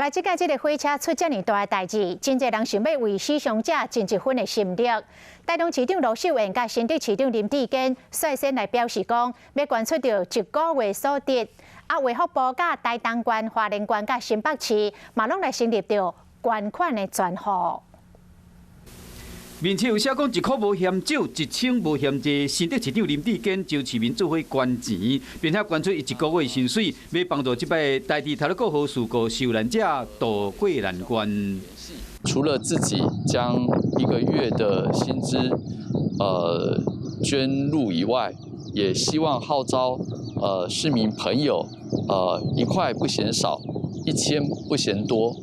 來，這擺這个火車出遮爾大的代誌，真濟人想欲為死傷者盡一份的心力。台中市長盧秀燕佮新竹市長林智堅率先來表示講，欲捐出著一個月所得。啊，衛福部佮台東縣、花蓮縣佮新北市，嘛攏來成立著捐款的專戶。面冊有寫講一箍無嫌少，一千無嫌濟。新竹市長林智堅招市民做伙捐錢，並且捐出伊一個月薪水，欲幫助這擺台鐵太魯閣號事故受難者渡過難關。除了自己將一個月的薪資，捐入以外，也希望號召，市民朋友，一塊不嫌少，一千不嫌多。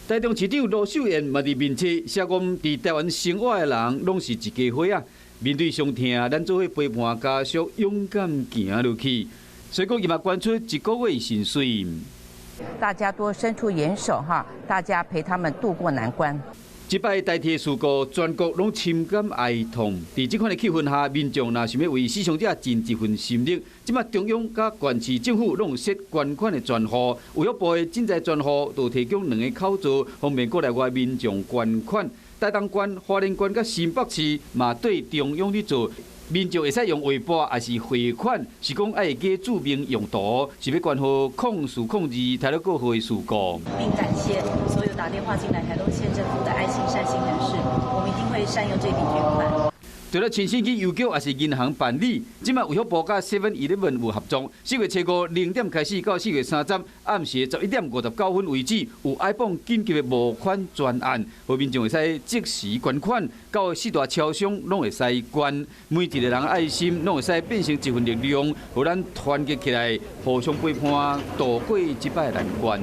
台中市長盧秀燕嘛佇面冊寫講，佇台灣生活的人攏是一家伙仔，面對傷痛，咱做伙陪伴家屬，勇敢行落去。所以講，伊嘛捐出一個月薪水。大家多伸出援手哈，大家陪他們渡過難關。這擺台鐵事故，全國攏深感哀痛。佇這款的氣氛下，民眾若想欲為死傷者盡一份心力，這擺中央佮縣市政府攏有設捐款的專戶，衛福部的賑災專戶就提供兩个口座，方便國內外民眾捐款。台東縣、花蓮縣佮新北市嘛對中央咧做，民眾會使用匯撥，抑是匯款，是講愛會記註明用途，是欲捐予0402太魯閣號的事故。並感謝所有打電話進來台東縣政府的愛心善心人士，我們一定會善用這筆捐款。除了親身去郵局抑是銀行辦理，這擺衛福部佮 Seven Eleven 有合作，4月初五0點開始到4月30暗時11點59分為止，有 iPhone 緊急的募款專案，予民眾會使即時捐款，到四大超商攏會使捐，每一個人愛心攏會使變成一份力量，予咱團結起來，互相陪伴，渡過這擺難關。